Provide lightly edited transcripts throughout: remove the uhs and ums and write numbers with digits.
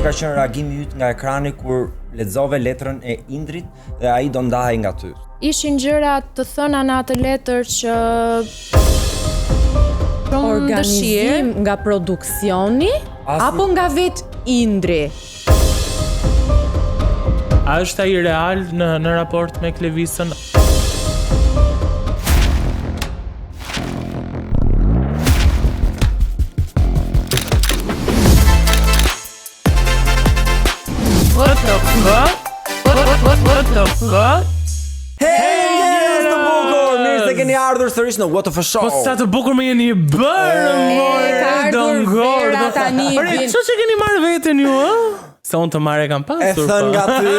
si ka qenë reagimi yt nga ekrani kur lexove letrën e Indrit dhe ai do ndahej nga ty. Ishin gjëra të thëna në atë letër që shumë Organizim dëshirë. nga produksioni Asnjë- apo nga vetë Indri? A është ai real në në raport me Klevisën? What the fuck? What, what, what the fuck? Hey, njerëz të bukur, mirë se keni ardhur sërish në What the Fuck Show. Po sa të bukur më jeni bërë, more, ka ardhur dongor. vera tani, Ore, vin- ç'o që keni marrë veten ju, ë? Se unë të marrë e kam E pasur. thën po. nga ty,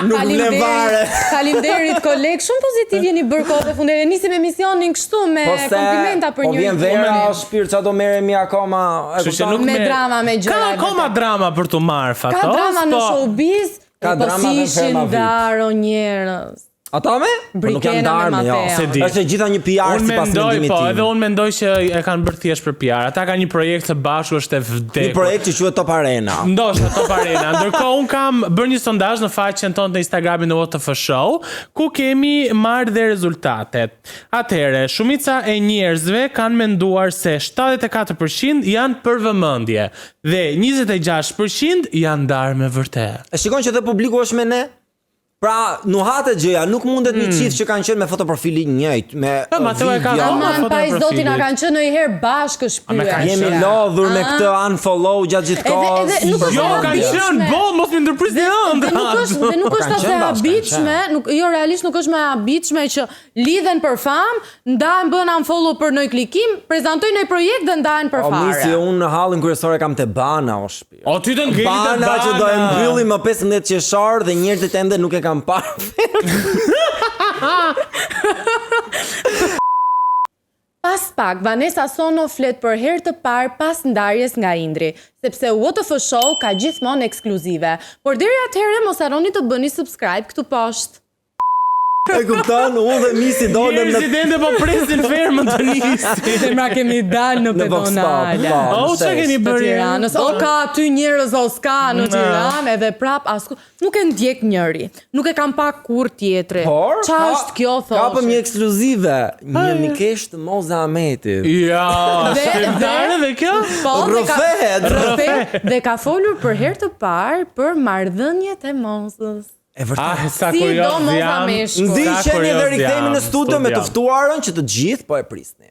nuk vlen fare. Faleminderit koleg, shumë pozitiv jeni bërë kohët e fundit. E nisim emisionin kështu me Po se, komplimenta për po njëri vjen vera, o shpirt, ça do merremi akoma, e Kështu që kupton? nuk Me drama, me gjëra, Ka e akoma vërtet. drama për të marrë Fatos. Ka drama në po- showbiz, Ka po drama si dhe ishin ferma VIP. ndarë o njerëz. Ata me? Po nuk janë Brikena me ndarë me, jo. Mateo. Se di. Është e gjitha një PR Unë sipas mendoj, mendimit po, tim. edhe unë mendoj që e kanë bërë thjesht për PR. Ata kanë një projekt të bashku, është e vdekur. Një projekt që quhet Top Arena. Ndoshta Top Arena. Ndërkohë un kam bërë një sondazh në faqen tonë të Instagramit në WTF Show, ku kemi marrë dhe rezultatet. Atëherë, shumica e njerëzve kanë menduar se 74% janë për vëmendje dhe 26% janë ndarë me vërtet. E shikon që dhe publiku është me ne? Pra, nuhatet gjëja, nuk mundet një çift që kanë qenë me fotoprofilin njëjtë, me Po, Mateo e ka video. akoma Aman, foto pa e i zotin a profilit. kanë qenë ndonjëherë bashkë A me shpyetje. kanë Jemi qenë. lodhur me këtë unfollow gjatë gjithë Edhe- kohës. edhe nuk është Jo, e kanë habitshme. qenë, boll, mos më ndërprisni Dhe ëndrat. nuk është dhe nuk Po është kanë as e qenë bashkë, kanë habitshme, nuk jo realisht nuk është më e habitshme që lidhen për fam, ndahen bën unfollow për ndonjë klikim, prezantojnë ndonjë projekt dhe ndahen për O misi, fare. unë në hallin kryesor e kam te Bana, o shpirt. O ty të ngeli të Bana bana. që do e mbyllim më 15 qershor dhe njerëzit ende nuk e kanë parë. Pas pak, Vanessa Sono flet për herë të parë pas ndarjes nga Indri, sepse WTF Show ka gjithmonë ekskluzive. Por deri atëherë mos harroni të bëni subscribe këtu poshtë. E kupton? Unë dhe misi dolëm në Njerëzit ende po presin fermën të nisi. Zemra kemi dalë në në Vox Pop. pedonale. Po, O, në çka shesh. keni Të bërë? Tiranës, o ka aty njerëz o s'ka në Tiranë edhe prap asku nuk e ndjek njëri. Nuk e kam pa kurr tjetri. Por, Qa ka- është kjo thosh? Kapëm një ekskluzive, një mikesh të Moza Ahmetit. Ja, Dhe- shqiptare dhe kjo? Po, dhe ka- Rrëfehet. Rrëfehet dhe ka folur për herë të parë për marrëdhëniet e Mozës. E vërtet. Ah, sa Si do kurioz Moza jam. Meshku. Ndiqeni Sa dhe kurioz rikthehemi në jam, studio me të jam. ftuarën që të gjithë po e prisni.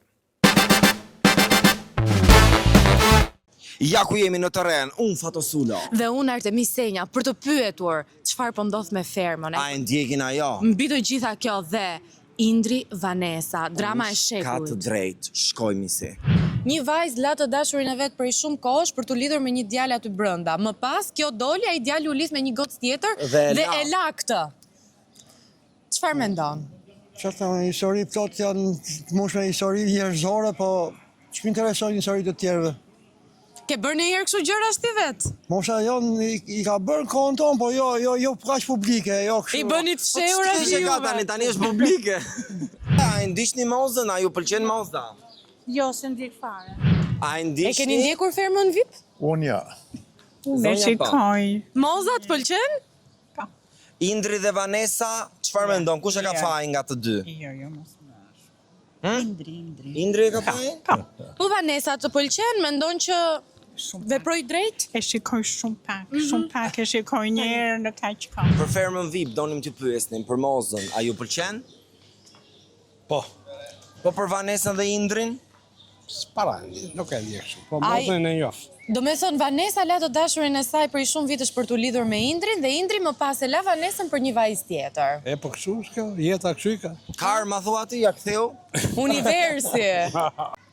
Ja ku jemi në terren, unë Fato Sulo. Dhe unë Artemis Senja për të pyetur çfarë po ndodh me fermën. A e ndjekin ajo? Mbi të gjitha kjo dhe Indri Vanessa, drama e Ka të shekullit. drejtë, shkoj misi. Një vajzë la të dashurin e vet prej shumë kohësh për t'u lidhur me një djalë aty brenda. Më pas kjo doli, ai djali u lidh me një gocë tjetër Dhe e dhe la. e la këtë. Çfarë mendon? Që të thëmë, histori plot janë të mundshme histori njerëzore, po ç'më interesojnë histori të tjerëve. Ke bërë ndonjëherë kështu gjërash ti vet? Mosha jonë i, i ka bërë në kohën tonë, po jo, jo, jo kaq publike, jo kështu. I bëni të fshehura Po ç'kishte ka tani, tani është publike. A e ndiqni Mozën, a ju pëlqen Moza? Jo, se ndjek fare. A e ndiqni? E keni ndjekur fermën VIP? Unë ja. Unë e Zonja po. shikoj. Moza të pëlqen? Indri dhe Vanessa, çfarë mendon? Kush e ka fajin nga të dy? Jo, jo, mos më ash. Indri, Indri. Indri e ka fajin? Po Vanessa të pëlqen, mendon që Shumë pak. veproi drejt? E shikoj shumë pak, shumë pak e shikoj një herë në kaq kohë. Për fermën VIP donim t'ju pyesnim për Mozën, a ju pëlqen? Po, Po për Vanesën dhe Indrin? s'para, nuk e ndjek shumë, po Ai- mozën e njoh. Do me thonë, Vanessa la të dashurin e saj për i shumë vitesh për t'u lidhur me Indrin dhe Indri më pas e la Vanesën për një vajzë tjetër. E po kështu është kjo, jeta kështu i ka. Karma thua ti, ja ktheu? Universi.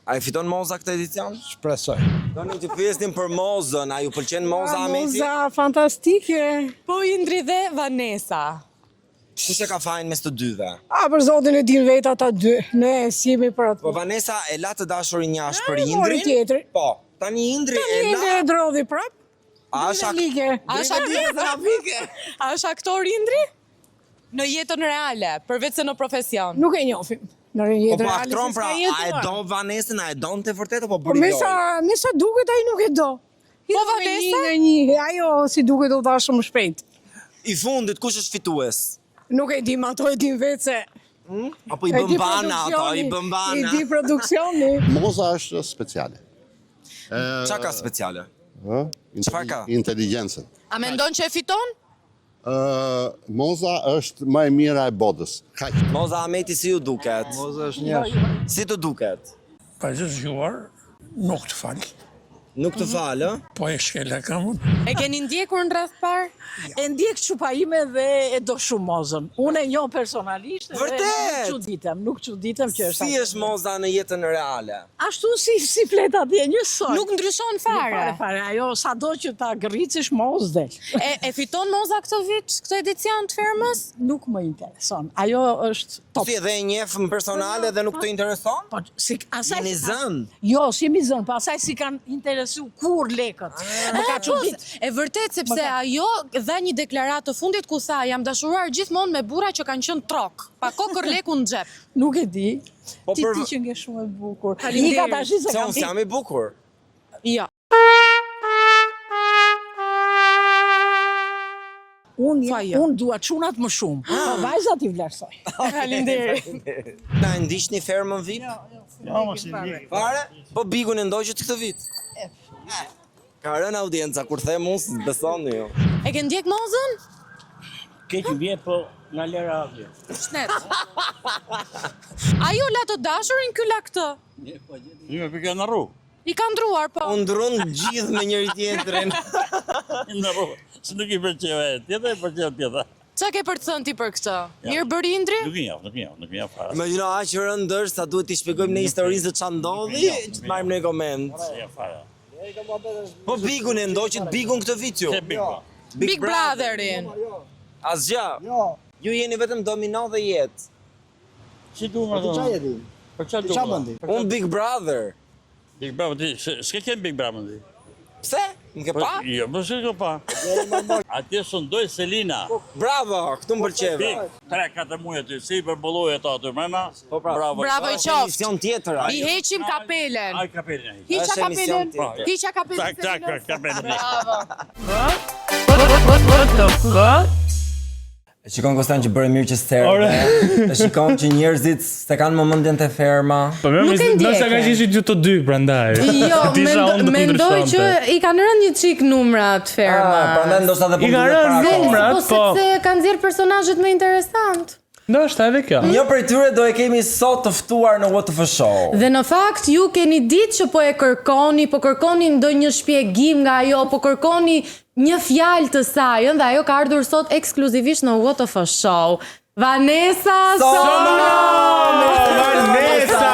A e fiton Moza këtë edicion? Shpresoj. Donim t'ju pyesnim për Mozën, a ju pëlqen Moza Ahmeti? Moza fantastike. Po Indri dhe Vanessa. Kush e ka fajin mes të dyve? A për zotin e din vetë ata dy. Ne s'jemi për atë. Po Vanessa e la të dashurin jashtë për E, mori Indrin? tjetrin. Po, tani Indri Tani e la. Indri e drodhi prap. A është ak- Like. A është aktor? A është aktor Indri? Në jetën reale, përveç se në profesion. Nuk e njohim. Në jetën Po po reale. aktron se pra, s'ka a e jetuar. do Vanesën, a e donte vërtet apo Po bëri me lojë? sa, me sa duket ai nuk e do. Po Vanessa? Një nga një, ajo si duket u dha shumë shpejt. I fundit kush është fitues? Nuk e dim, ato e dim vetë se... Apo i E bën di bana ato, i produksioni, bën bana. I di produksioni. Moza është speciale. Qa ka speciale? Ë? Çfarë ka? Inteligjencën. A mendon që e fiton? Ë, Moza është më e mira e botës. Kaq. Moza Ahmeti si ju duket? Moza është njësh. Si të duket? Pa gjë zgjuar, nuk të falë, Nuk të falë, ë? po e shkela këmbën. E keni ndjekur në rreth parë? E ndjek çupa ime dhe e do shumë Mozën. Unë e njoh personalisht dhe Vërtet? nuk çuditem, nuk çuditem që është. Si është Moza në jetën reale? Ashtu si si flet atje njësoj. Nuk ndryshon fare. Fare, fare, ajo sado që ta gërricësh Mozë del. E, e fiton Moza këtë vit, këtë edicion të fermës? Nuk më intereson. Ajo është top. Si edhe e njeh në personale dhe nuk të intereson? Po, si, asaj, Jeni zënë? Jo, si jemi zënë, po asaj si kanë interesu kur lekët. Më ka Po, çudit. E vërtet sepse ajo dha një deklaratë të fundit ku tha jam dashuruar gjithmonë me burra që kanë qenë trok, pa kokër leku në xhep. Nuk e di. Po Ti për- ti që nge shumë e bukur. Faleminderit. Ika tash se Se kam unë s'jam i bukur. Jo. Unë Thuaj jo. unë dua çunat më shumë, po vajzat i vlerësoj. Faleminderit. Na e ndiqni fermën VIP? Jo, mos i ndjek. Fare? Po Bigun e ndoqët këtë vit? Ka rënë audienca, kur them unë, s'besoni ju. E ke ndjek Mozën? Keq vje, po nga lera atje. Shnet. Ajo la të dashurin, ky la këtë. Një me pika në rrugë. I ka ndruar, po. U ndrun gjithë me njëri tjetrin. Në rrugë. Se nuk i pëlqeu e tjetra, i pëlqeu tjetra. Qa ke për të thënë ti për këtë? Mirë bëri Indri? Nuk i njoh, nuk i njoh, nuk i njoh fare. Imagjino aq rëndë është sa duhet t'i shpjegojmë në historinë se ç'a ndodhi, që të marrim në koment. Ja fare. Po Bigun e ndoqët Bigun këtë vit ju. Se big po. Big Brotherin. Asgjë. Jo, Ju jeni vetëm domino dhe jetë. Si du më ti qa thonë? jeti? Për çfarë Ti du? qa bëndi? Unë Big Brother. Big Brother ti, s'ke qenë Big Brother ti. Pse? Më ke Po, pa? Jo, po s'ke pa. Atje sundoi Selina. Bravo, këtu më pëlqeve. Big, 3-4 muaj aty, si i përbolloi ato aty mrena. Po pra. Bravo. Bravo i Është qoftë. emision tjetër I ai. heqim kapelen. Ai kapelin ai. Hiqa Është emision kapelen. tjetër. Hiqa kapelen. Tak, tak, tak, kapelin. Bravo. E shikon Kostan që bëre mirë që s'erdhe. E shikon që njerëzit s'e kanë më mendjen te ferma. Po mirë, Nuk e ndoshta ka ndjeke. që ishit ju të dy prandaj. Jo, Disha mendo, unë do mendoj që ndryshonte. i kanë rënë një çik numrat ferma. Ah, prandaj ndoshta edhe po I ka mbyllet rënë para kohë. numrat. Po po. sepse kanë nxjerr personazhet më interesant. Ndoshta edhe kjo. Një prej tyre do e kemi sot të ftuar në What the F Show. Dhe në fakt ju keni ditë që po e kërkoni, po kërkoni ndonjë shpjegim nga ajo, po kërkoni një fjalë të saj, ëh, dhe ajo ka ardhur sot ekskluzivisht në What the F Show. Vanessa Sono! Vanessa!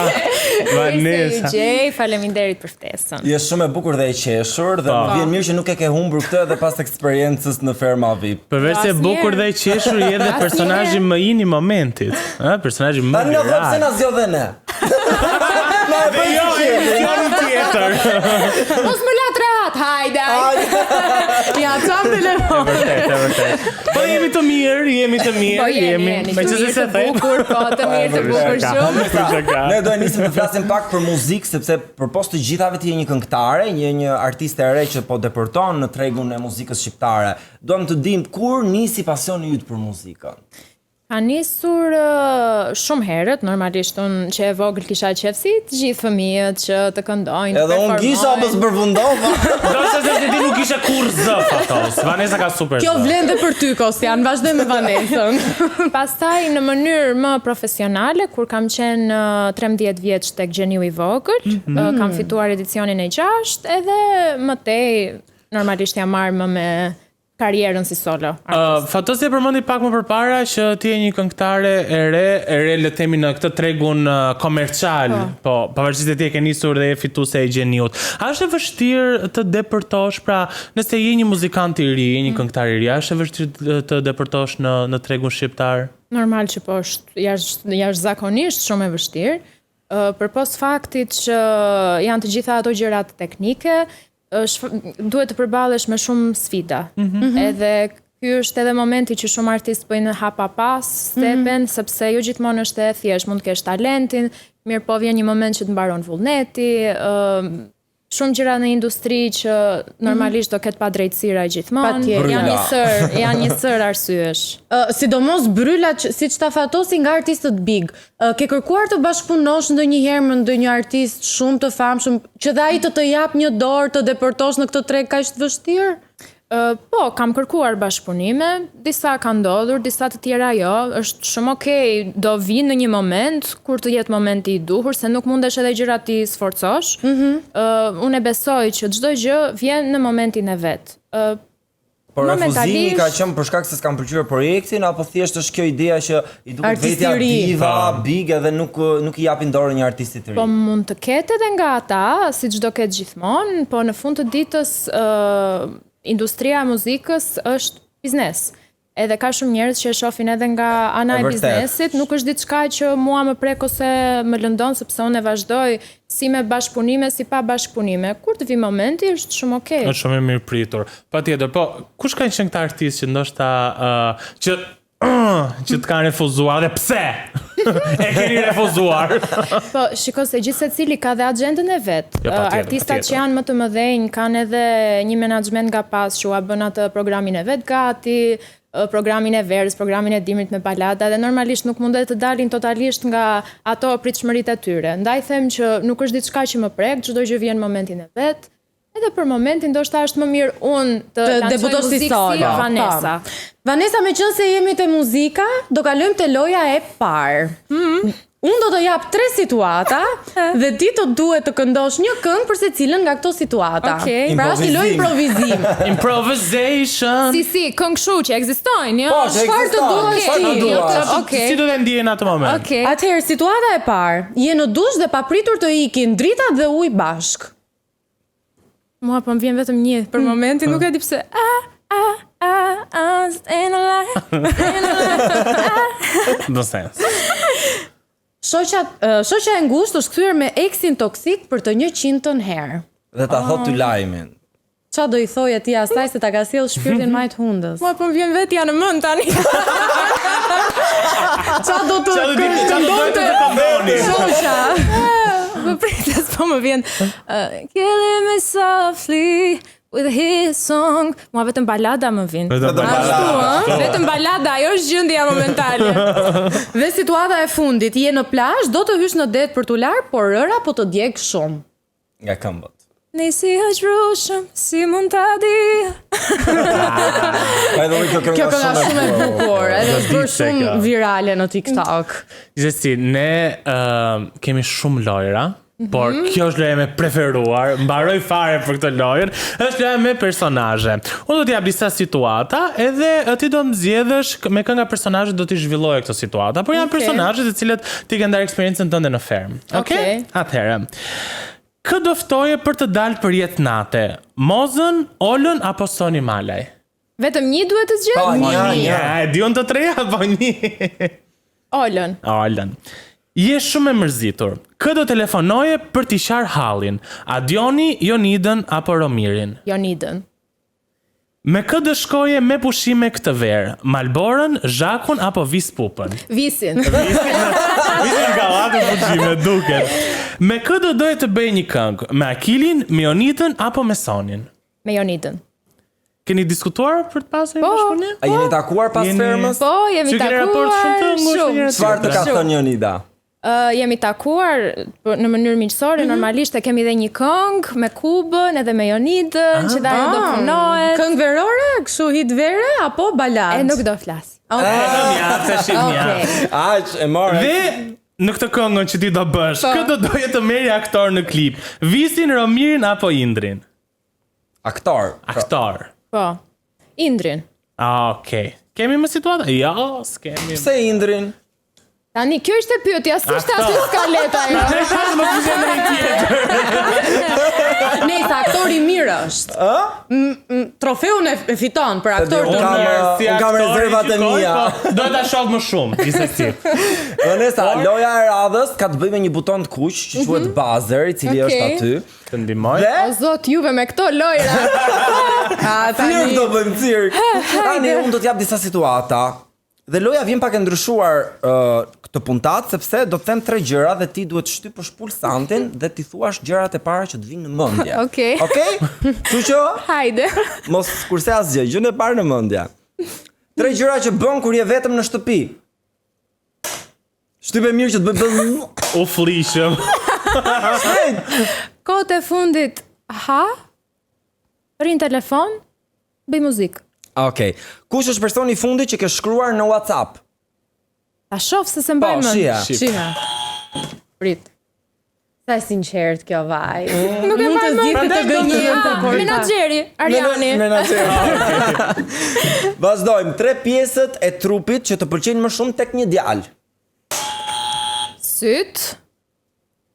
Mirë se ju Vanessa. gjej, faleminderit për ftesën. Je shumë e bukur dhe e qeshur dhe më vjen mirë që nuk e ke humbur këtë edhe pas eksperiencës në Ferma VIP. Përveç se Asnjëherë. bukur dhe e qeshur, je edhe personazhi më in i momentit. Ë, personazhi më Tani na thotë pse viral. na zgjodhe ne. Na e bëj Jo, si qefi. emisionin tjetër. Mos më la të rehat, hajde. hajde. ja, çam telefon. Vërtet, e vërtet. Po jemi të mirë, jemi të mirë, Po jeni, jeni, Me të që mirë se të them. bukur, po të mirë të bukur shumë. Shaka. Ne do e nisim të flasim pak për muzikë sepse përpos të gjithave ti je një këngëtare, një një artiste e re që po depërton në tregun e muzikës shqiptare. Duam të dim kur nisi pasioni yt për muzikën. Ka nisur ë, shumë herët, normalisht unë që e vogël kisha qef si të gjithë fëmijët që të këndojnë, të Edhe unë kisha apo performojnë. s'përfundova. Ndoshta se ti nuk ishe kurrë zë Fatos. Vanessa ka super Kjo zë. vlen dhe për ty Kostjan, vazhdoj me Vanesën. Pastaj në mënyrë më profesionale, kur kam qenë 13 vjeç tek Gjeniu i vogël, kam fituar edicionin e 6 edhe më tej normalisht jam marrë më me karrierën si solo. Fatos e përmendi pak më përpara që ti je një këngëtare e re, e re le të themi në këtë tregun komercial, po, pavarësisht se ti e ke nisur dhe je fituese e gjeniut. A është e vështirë të depërtosh, pra, nëse je një muzikant i ri, je një këngëtar i ri, a është e vështirë të depërtosh në në tregun shqiptar? Normal që po është jashtë jashtëzakonisht shumë e vështirë. Përpos faktit që janë të gjitha ato gjërat teknike, duhet të përballesh me shumë sfida. Edhe ky është edhe momenti që shumë artistë bëjnë hapa pas stepen, sepse jo gjithmonë është e thjeshtë, mund të kesh talentin, mirë po vjen një moment që të mbaron vullneti, Shumë gjëra në industri që normalisht do ketë padrejtësira gjithmonë. Patjetër. Janë një sër, janë një sër arsyesh. Ë, sidomos bryla që, siç ta Fatosi nga artistët big. Ë, ke kërkuar të bashkëpunosh ndonjëherë me ndonjë artist shumë të famshëm që dhe ai të të jap një dorë të depërtosh në këtë treg kaq të vështirë? Ë, po, kam kërkuar bashkëpunime, disa kanë ndodhur, disa të tjera jo. Është shumë okay, do vi në një moment kur të jetë momenti i duhur, se nuk mundesh edhe gjërat t'i sforcosh. Mm -hmm. unë e besoj që çdo gjë vjen në momentin e vet. Ë, Por refuzimi Momentalisht- ka qenë për shkak se s'kam pëlqyer projektin apo thjesht është kjo ideja që i duket Artisti vetja i ri. diva, big edhe nuk nuk i japin dorën një artisti të ri. Po mund të ketë edhe nga ata, siç do ketë gjithmonë, po në fund të ditës ë industria e muzikës është biznes. Edhe ka shumë njerëz që e shohin edhe nga ana E e, vërtet. biznesit, nuk është diçka që mua më prek ose më lëndon sepse unë e vazhdoj si me bashkëpunime, si pa bashkëpunime. Kur të vi momenti është shumë okay. Është shumë e mirë pritur. Patjetër, po kush kanë qenë këta artistë që ndoshta uh, që që të kanë refuzuar dhe pse? e keni refuzuar. Po, shiko se gjithë secili ka dhe agjendën e vet. Jo, patjetër, Artistat patjetër. që janë më të mëdhenj kanë edhe një menaxhment nga pas që ua bën atë programin e vet gati, ë, programin e verës, programin e dimrit me balada dhe normalisht nuk mundet të dalin totalisht nga ato pritshmëritë e tyre. Ndaj them që nuk është diçka që më prek, çdo gjë vjen në momentin e vet. Edhe për momentin ndoshta është më mirë unë të, Të lançoj debutosh si muzikë solo. si Vanessa. Po. Vanessa, me qenë se jemi te muzika, do kalojmë te loja e parë. Mhm. Unë do të jap tre situata dhe ti të duhet të këndosh një këngë për secilën nga këto situata. Okej. Pra është një lojë improvizim. Improvisation. Si si, këngë kështu që ekzistojnë, jo? Po, që Çfarë të ekziston, duash çfarë të ti? duash? Okej. Si do të ndihesh në atë moment? Okej. Atëherë situata e parë, je në dush dhe papritur të ikin dritat dhe ujë bashk. Mua po më vjen vetëm një për momentin, nuk e di pse. A a a a staying alive. Staying alive. Do sens. Shoqja ë, shoqja e ngushtë është kthyer me eksin toksik për të 100-tën herë. Dhe ta thot ty lajmin. Qa do i thoje ti asaj se ta ka sjell shpirtin majt hundës? Mua po më vjen vetja në mend tani. Qa do të Çfarë do të çfarë do të këndoni? Shoqja. Po pritet, po më vjen uh, Killing me softly with his song. Mua vetëm balada më vjen. Vetëm balada. Ashtu, ë? Vetëm balada, ajo është gjendja momentale. Dhe situata e fundit, je në plazh, do të hysh në det për t'u larë, por rëra po të djeg shumë. Nga këmbët. Nisi hëqrushëm, si mund ta di. By the way, kjo këngë Kjo kënga shumë e bukur, edhe është bërë Gjaditse shumë kjo. virale në TikTok. Gjithsesi, ne uh, kemi shumë lojra, por kjo është loja me preferuar, mbaroj fare për këtë lojën, është loja me personazhe. Unë do t'jap disa situata, edhe eh, ti do më zgjedhësh k- me kënga personazhe do t'i zhvilloje këto situata, por janë Okej. personazhe të cilët ti ke ndarë eksperiencën tënde në fermë. Okej? Okej. Atëherë. Kë do ftoje për të dalë për jetë nate? Mozën, Olën apo Soni Malaj? Vetëm një duhet të zgjedh? Po, një, një. Ja, e di unë të treja, po një. Olën. Olën. Je shumë e mërzitur. Kë do telefonoje për t'i qarë hallin? Adjoni, Jonidën apo Romirin? Jonidën. Me kë do shkoje me pushime këtë verë? Malborën, Zhakun apo Vis Pupën? Visin. Visin gallatë pushime, duket. Me kë do doje të bëje një këngë? Me Akilin, me Jonidën apo me Sonin? Me Jonidën. Keni diskutuar për të pasur një Po. bashkëpunim? A jeni takuar pas Jeni- fermës? Po, jemi Që keni takuar. raport shumë të ngushtë me njëra Çfarë të ka Shumë. thënë Jonida? Ë, jemi takuar po, në mënyrë miqësore, normalisht e kemi edhe një këngë me Kubën edhe me Jonidën, që dhe ajo do punohet. Këngë verore, kështu hit vere apo balad? E nuk do flas. Mjaft, tash mjaft. Aq e more. Dhe në këtë këngën që ti do bësh, kë do doje të merri aktor në klip? Visin, Romirin apo Indrin? Aktor. Aktor. Po. Indrin. Ah, Okej. Kemi më situata? Jo, s'kemi. Pse Indrin? Tani kjo ishte pyetja, si ishte Aktor. aty skaleta jo. Ne shas më pëlqen ndonjë tjetër. Nejse, aktor i mirë është. Ë? Trofeun e, e fiton për aktor Unë të kam, mirë. uh, Si unë kam aktor i rezervat e gjykoj, mia. Po, do ta shoh më shumë, gjithsesi. Vanessa, loja e radhës ka të bëjë me një buton të kuq që quhet buzzer, i cili është Okej. aty. Të ndihmoj. Dhe O zot, juve me këto lojra. A, cirk do bëjmë cirk. Tani unë do t'jap disa situata. Dhe loja vjen pak e ndryshuar uh, këtë puntat sepse do të them tre gjëra dhe ti duhet të shtypësh pulsantin dhe ti thuash gjërat e para që të vinë në mendje. Okej. Okej? Kështu që Hajde. mos kurse asgjë, gjën e parë në mendje. Tre gjëra që bën kur je vetëm në shtëpi. Shtype mirë që të bëj bën. U flishëm. Kohët e fundit ha, rri në telefon, bëj muzikë. Okej. Kush është personi i fundit që ke shkruar në WhatsApp? Ta shoh se se mbaj Po, mend. shija. Shija. Prit. Sa e sinqert kjo vajzë. Nuk e Mund të mbaj mend. zgjidhte të gënjente, Ah, por Menaxheri, Arjani. Menaxheri. Vazhdojmë. Tre pjesët e trupit që të pëlqejnë më shumë tek një djalë. Syt,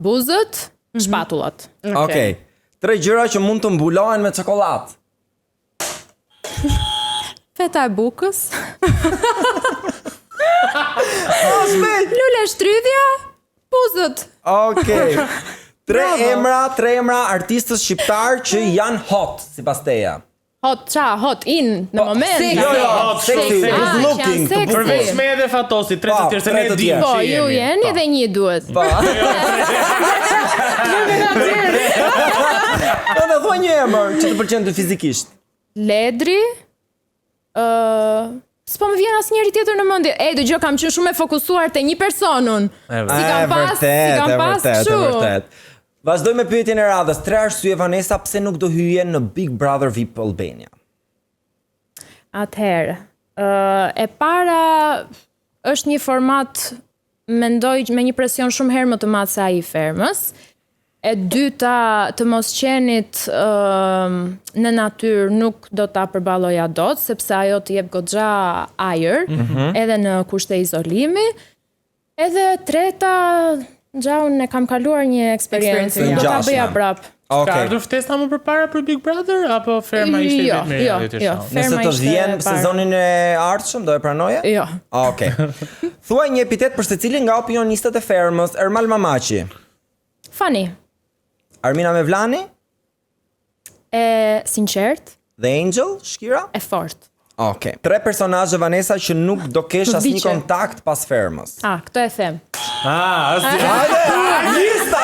buzët, shpatullat. Okej. Tre gjëra që mund të mbulohen me çokollatë. Feta e bukës. Lule shtrydhja, buzët. Okej. Tre emra, tre emra artistës shqiptar që janë hot sipas teja. Hot qa, hot in në moment. seksi. Jo, jo, Hot, sexy, sexy. good Ah, që looking, janë të sexy. bukur. Përveç me edhe Fatosi, tre Po, të tjerë se tre ne të e dim tjerë. Po, që ju jemi. jeni Po. dhe një duhet. Po. Po na thua një emër që të pëlqen ty fizikisht. Ledri, ë s'po më vjen asnjëri tjetër në mendje. E, dëgjoj, kam qenë shumë e fokusuar te një person unë. E vërtet. Si kam E pas, si vërtet, kam e pas vërtet, e kështu. vërtet. Vazhdoj me pyetjen e radhës. Tre arsye Vanessa pse nuk do hyje në Big Brother VIP Albania. Atëherë, ë e para është një format mendoj me një presion shumë herë më të madh se ai i fermës. E dyta, të mos qenit ë në natyrë nuk do ta përballoja dot, sepse ajo të jep goxha ajër, edhe në kushte izolimi. Edhe treta, gja unë e kam kaluar një eksperiencë, Eksperiencë do ta ngjashme. bëja prap. Okej. Ka ardhur ftesa më përpara për Big Brother apo ferma ishte Jo, i vetmi jo, reality jo. show? Nëse Ferma të ishte vjen e para. sezonin e ardhshëm, do e pranoje? Jo. Okej. Thuaj një epitet për secilin nga opinionistët e fermës, Ermal Mamaqi, Funny, Armina Mevlani, e sinqert, The Angel, Shkira? e fort. Okej. Tre personazhe Vanessa që nuk do kesh asnjë Vdiqe. kontakt pas fermës. Ah, këtë e them. Ah, asnjë. Hajde, lista!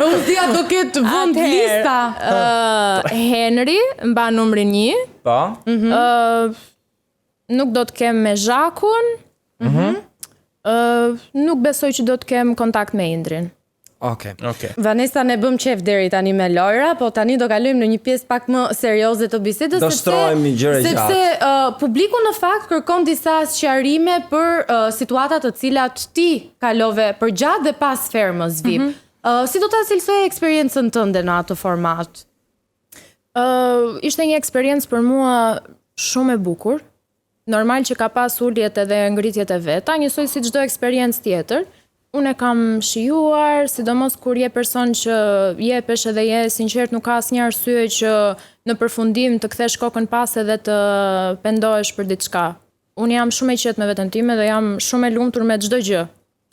Unë s'dia do ketë vend Atëherë, lista. ë, Henry mban numrin 1. Po. Ë, nuk do të kem me Zhakun. Mhm. Ë, nuk besoj që do të kem kontakt me Indrin. Okej. Okej. Vanessa ne bëm qef deri tani me lojra, po tani do kalojmë në një pjesë pak më serioze të bisedës Do shtrojmë një gjë e gjatë. Sepse uh, publiku në fakt kërkon disa sqarime për uh, situata të cilat ti kalove përgjatë dhe pas fermës VIP. Mm -hmm. uh, si do ta cilësoje eksperiencën tënde në atë format? Ë, ishte një eksperiencë për mua shumë e bukur. Normal që ka pas uljet edhe ngritjet e veta, njësoj si çdo eksperiencë tjetër. Unë e kam shijuar, sidomos kur je person që jepesh edhe je sinqert, nuk ka asnjë arsye që në përfundim të kthesh kokën pas edhe të pendohesh për diçka. Unë jam shumë e qetë me veten time dhe jam shumë e lumtur me çdo gjë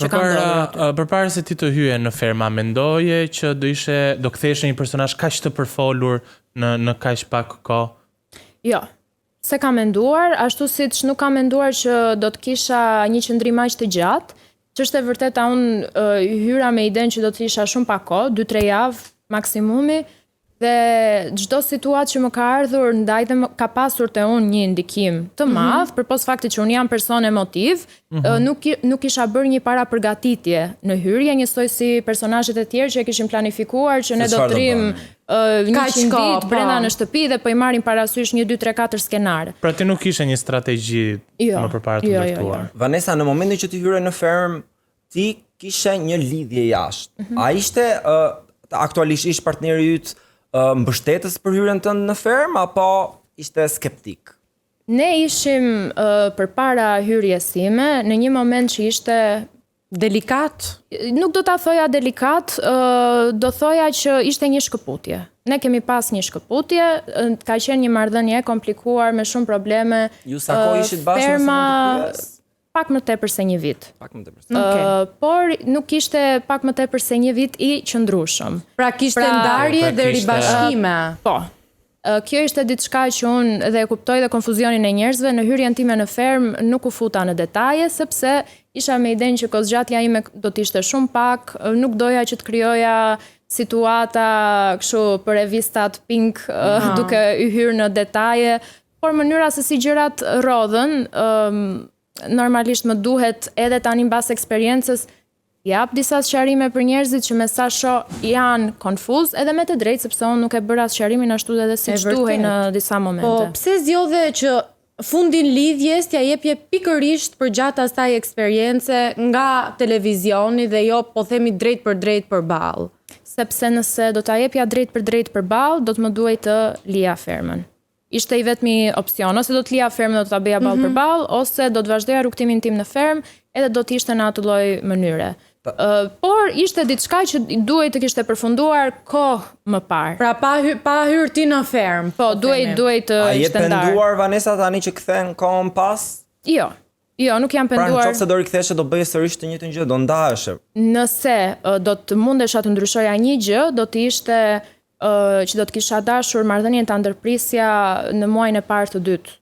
që ka ndodhur. Përpara aty. ë, përpara se ti të hyje në ferma, mendoje që do ishe do ktheheshe një personazh kaq të përfolur në në kaq pak kohë? Jo. Se kam menduar, ashtu siç nuk kam menduar që do të kisha një qëndrim aq të gjatë, që është e vërteta unë ë, hyra me idenë që do të isha shumë pak kohë, 2-3 javë maksimumi, dhe çdo situatë që më ka ardhur ndaj dhe më ka pasur te unë një ndikim të madh, përpos faktit që unë jam person emotiv, ë, nuk i- nuk isha bërë një parapërgatitje në hyrje, njësoj si personazhet e tjerë që e kishin planifikuar që ne do çfarë të do rrim bënim. ë, Kaq 100 kohë, ditë po. brenda në shtëpi dhe po i marrim parasysh 1 2 3 4 skenare. Pra ti nuk kishe një strategji Jo. më përpara të Jo, jo, ndërtuar. Vanessa, në momentin që ti hyre në ferm, ti kishe një lidhje jashtë. A ishte ë, aktualisht ish partneri yt ë, mbështetës për hyrjen tënde në ferm apo ishte skeptik? Ne ishim uh, përpara hyrjes sime në një moment që ishte Delikat? nuk do ta thoja delikat, ë, do thoja që ishte një shkëputje. Ne kemi pas një shkëputje, ë, ka qenë një marrëdhënie e komplikuar me shumë probleme. Ju sa kohë Ë, ishit bashkë nëse Ferma mund të pyes? pak më tepër se një vit. Pak më tepër. Okej. Ë, por nuk ishte pak më tepër se një vit i qëndrueshëm. Pra kishte Pra- ndarje Pra dhe kishte- ribashkime. Po. Kjo ishte diçka që unë edhe e kuptoj dhe konfuzionin e njerëzve, në hyrjen time në fermë nuk u futa në detaje sepse isha me idenë që kohëzgjatja ime do të ishte shumë pak, nuk doja që të krijoja situata kështu për revistat Pink duke i hyrë në detaje, por mënyra se si gjërat rrodhën, normalisht më duhet edhe tani mbas eksperiencës jap disa sqarime për njerëzit që me sa shoh janë konfuz edhe me të drejtë sepse unë nuk e bëra sqarimin ashtu edhe siç duhej në disa momente. Po pse zgjodhe që fundin lidhjes t'ja jepje pikërisht përgjatë asaj eksperience nga televizioni dhe jo po themi drejt për drejt përballë? Sepse nëse do ta jepja drejt për drejt përballë, do të më duhej të lija fermën. Ishte i vetmi opsion, ose do të lija fermën dhe do ta bëja ballë mm -hmm. për ballë, ose do të vazhdoja rrugëtimin tim në fermë, edhe do të ishte në atë lloj mënyre. Uh, por ishte diçka që duhej të kishte përfunduar kohë më parë. Pra pa hy, pa hyrë ti në fermë. Po, duhej duhej të ishte ndarë. A je penduar Vanessa tani që kthen kohën pas? Jo. Jo, nuk jam penduar. Pra në qoftë se do riktheheshe do bëje sërish të njëjtën gjë, do ndaheshe. Nëse do të mundesha të ndryshoja një gjë, do të ishte që do të kisha dashur marrëdhënien ta ndërprisja në muajin e parë të dytë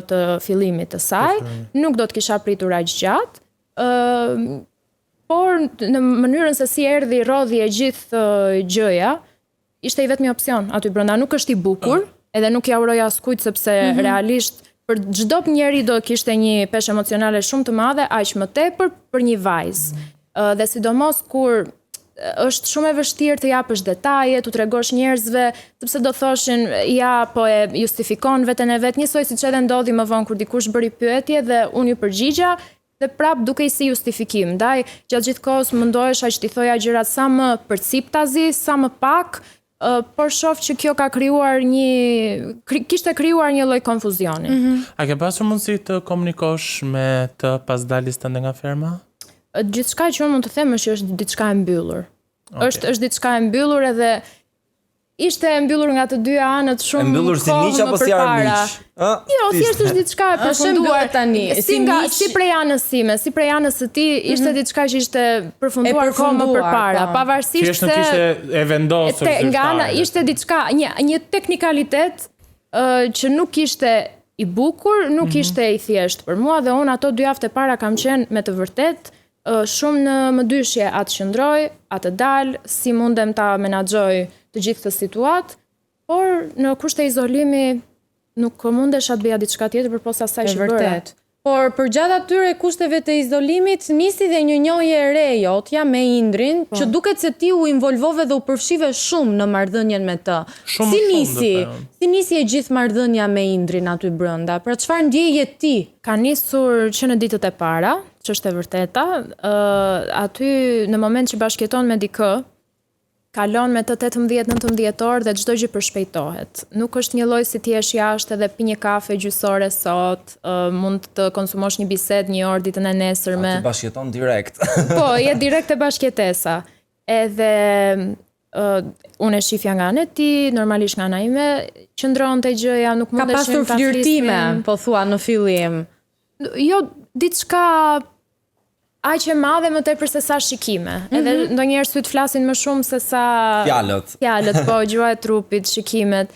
të fillimit të saj, nuk do të kisha pritur aq gjatë. Ë por në mënyrën se si erdhi rrodhi e gjithë gjëja, ishte i vetmi opsion aty brenda. Nuk është i bukur, edhe nuk ia uroj askujt sepse mm -hmm. realisht për çdo njeri do kishte një peshë emocionale shumë të madhe, aq më tepër për një vajzë. Mm -hmm. Dhe sidomos kur është shumë e vështirë të japësh detaje, t'u tregosh njerëzve, sepse do thoshin, ja, po e justifikon veten e vet, njësoj siç edhe ndodhi më vonë kur dikush bëri pyetje dhe unë iu përgjigja, dhe prap dukej si justifikim. Ndaj, gjatë gjithë kohës mundohesha që t'i thoja gjërat sa më përciptazi, sa më pak, por shoh që kjo ka krijuar një kishte krijuar një lloj konfuzioni. Mm -hmm. A ke pasur mundësi të komunikosh me të pas daljes tënde nga ferma? Gjithçka që unë mund të them është që është diçka e mbyllur. Okay. Është është diçka e mbyllur edhe ishte e mbyllur nga të dyja anët shumë E mbyllur si miq apo si armiq? Ë? Jo, thjesht është diçka e përfunduar tani. Si nga si prej anës sime, si prej anës së tij, ishte mm -hmm. diçka që ishte përfunduar kohë më përpara, po. pavarësisht se Thjesht nuk ishte e vendosur te, nga ana ishte diçka një një teknikalitet uh, që nuk ishte i bukur, nuk mm -hmm. ishte i thjeshtë për mua dhe unë ato dy javët e para kam qenë me të vërtetë shumë në mëdyshje a të qëndroj, a të dal, si mundem ta menaxhoj të gjithë këtë situatë, por në kushte izolimi nuk mundesha të bëja diçka tjetër përpos asaj që bëra. Vërtet. Por përgjatë atyre kushteve të izolimit nisi dhe një njohje e re jotja me Indrin, po. që duket se ti u involvove dhe u përfshive shumë në marrëdhënien me të. Shumë si nisi? Si nisi e gjithë marrëdhënia me Indrin aty brenda? Pra çfarë ndjeje ti? Ka nisur që në ditët e para, që është e vërteta, ë aty në moment që bashkëjeton me dikë, kalon me të 18-19 orë dhe çdo gjë përshpejtohet. Nuk është një lloj si të jesh jashtë edhe pi një kafe gjysore sot, uh, mund të konsumosh një bisedë një orë ditën e nesërme. Aty bashkëjeton direkt. po, je direkt te bashkëjetesa. Edhe uh, unë e shifja nga ana e tij, normalisht nga ana ime, qëndronte gjëja, nuk mundeshim ta flisnim. Ka pasur flirtime, po thua në fillim. Jo, diçka aq e madhe më tepër se sa shikime. Mm -hmm. Edhe mhm. ndonjëherë sytë flasin më shumë se sa fjalët. Fjalët, po gjuha e trupit, shikimet.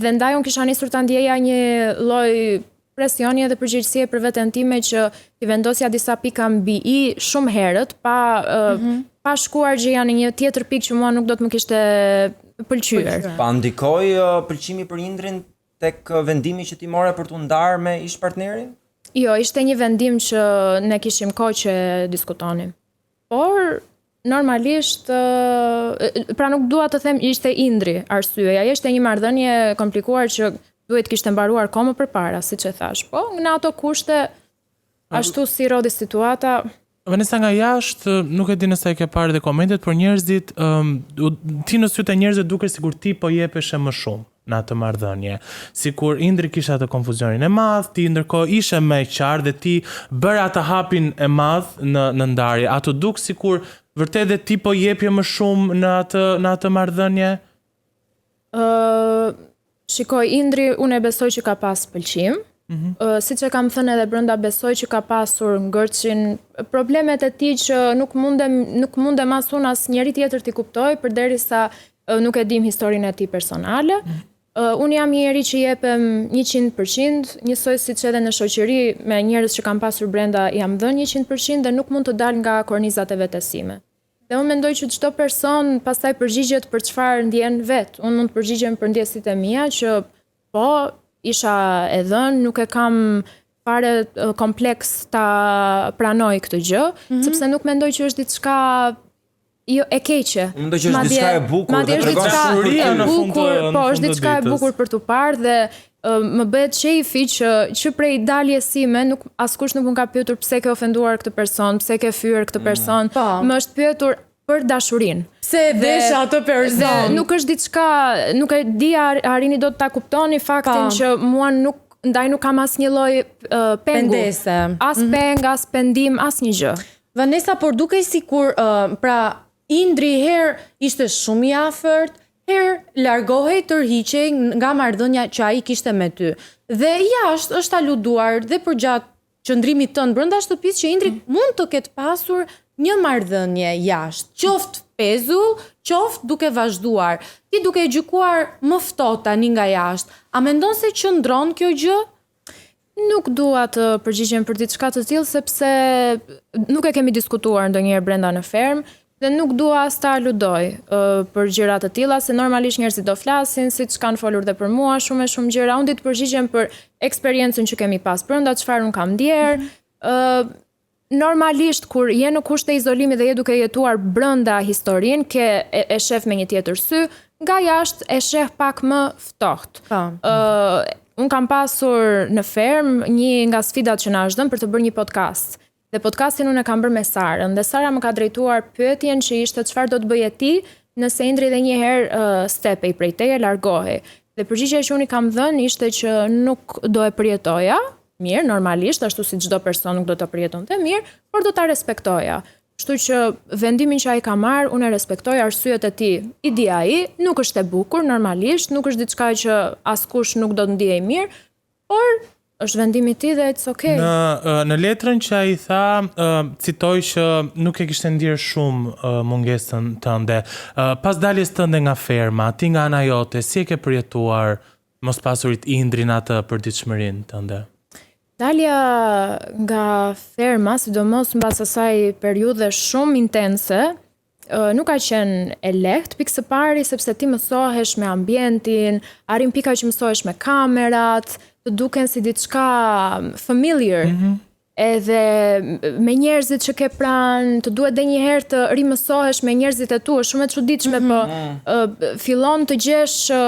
Dhe ndaj unë kisha nisur ta ndjeja një lloj presioni edhe përgjegjësie për veten time që t'i vendosja disa pika mbi i shumë herët, pa mm -hmm. pa shkuar gjëja në një tjetër pikë që mua nuk do të më kishte pëlqyer. Pa ndikoi uh, pëlqimi për Indrin tek vendimi që ti more për t'u ndarë me ish partnerin? Jo, ishte një vendim që ne kishim kohë që diskutonim. Por normalisht pra nuk dua të them ishte Indri arsyeja, ishte një marrëdhënie e komplikuar që duhet të kishte mbaruar kohë më përpara, siç e thashë. Po, në ato kushte ashtu si rrodhi situata, Vanessa nga jashtë, nuk e di nëse e ke parë dhe komentet, por njerëzit, um, ti në sytë e njerëzve dukesh sikur ti po jepeshe më shumë në atë marrëdhënie. Sikur Indri kishte atë konfuzionin e madh, ti ndërkohë ishe më e qartë dhe ti bëre atë hapin e madh në në ndarje. A t'u duk sikur vërtet dhe ti po jepje më shumë në atë në atë marrëdhënie? Ë, shiko, Indri unë e besoj që ka pas pëlqim. Mm -hmm. uh, siç e kam thënë edhe brenda besoj që ka pasur ngërçin, problemet e tij që nuk mundem nuk mundem as unë as njeri tjetër t'i kuptoj përderisa nuk e dim historinë e tij personale. Mm -hmm. Unë jam një njeri që jepem 100%, njësoj siç edhe në shoqëri me njerëz që kam pasur brenda jam dhënë 100% dhe nuk mund të dal nga kornizat e vetes sime. Dhe unë mendoj që çdo person pastaj përgjigjet për çfarë ndjen vet. Unë mund të përgjigjem për ndjesitë e mia që po isha e dhënë, nuk e kam fare kompleks ta pranoj këtë gjë, sepse nuk mendoj që është diçka jo e keqe. Unë mendoj që është diçka e bukur Madje dhe është tregon diçka dashuria e në fund të- bukur, në po fund është të diçka e ditës. bukur për t'u parë dhe më bëhet qejfi që që prej daljes sime nuk askush nuk më ka pyetur pse ke ofenduar këtë person, pse ke fyer këtë person. Po. Më është pyetur për dashurinë. Pse e desh atë person? Dhe nuk është diçka, nuk e di a arrini dot ta kuptoni faktin Po. që mua nuk ndaj nuk kam asnjë lloj uh, pengu. Pendese. As peng, as pendim, asnjë gjë. Vanessa, por dukej sikur uh, pra Indri herë ishte shumë i afërt, herë largohej tërhiqej nga marrëdhënia që ai kishte me ty. Dhe jashtë është aluduar dhe përgjatë qëndrimit tënd brenda shtëpisë që Indri mund të ketë pasur një marrëdhënie jashtë, qoftë pezull, qoftë duke vazhduar. Ti duke e gjykuar më ftohtë tani nga jashtë, a mendon se qëndron kjo gjë? Nuk dua të përgjigjem për diçka të tillë sepse nuk e kemi diskutuar ndonjëherë brenda në fermë dhe nuk dua as ta aludoj ë, për gjëra të tilla se normalisht njerëzit do flasin siç kanë folur dhe për mua shumë e shumë gjëra. Unë di të përgjigjem për eksperiencën që kemi pas brenda, çfarë unë kam ndjer. Ë normalisht kur je në kushte izolimi dhe je duke jetuar brenda historinë, ke e, e shef me një tjetër sy, nga jashtë e sheh pak më ftohtë. Po. Ë, unë kam pasur në fermë një nga sfidat që na është dhënë për të bërë një podcast. Dhe podcastin unë e kam bërë me Sarën dhe Sara më ka drejtuar pyetjen që ishte çfarë do të bëje ti nëse Indri edhe një herë uh, stepej prej teje, largohej. Dhe përgjigjja që unë i kam dhënë ishte që nuk do e përjetoja, mirë, normalisht, ashtu si çdo person nuk do ta përjetonte mirë, por do ta respektoja. Kështu që vendimin që ai ka marrë, unë e respektoj arsyet e tij. I di ai, nuk është e bukur normalisht, nuk është diçka që askush nuk do të ndihej mirë, por është vendimi i tij dhe it's okay. Në ë, në letrën që ai tha, ë, citoi që nuk e kishte ndjerë shumë ë, mungesën tënde. Ë, Pas daljes tënde nga ferma, ti nga ana jote, si e ke përjetuar mos pasurit Indrin atë përditshmërinë tënde? Dalja nga ferma, sidomos mbas asaj periudhe shumë intense, ë, nuk ka qenë e lehtë, pikë së pari sepse ti mësohesh me ambientin, arrin pika që mësohesh me kamerat, të duken si diçka familiar. Edhe me njerëzit që ke pranë, të duhet edhe një herë të rimësohesh me njerëzit e tu, është shumë e çuditshme, po ë, fillon të gjesh ë,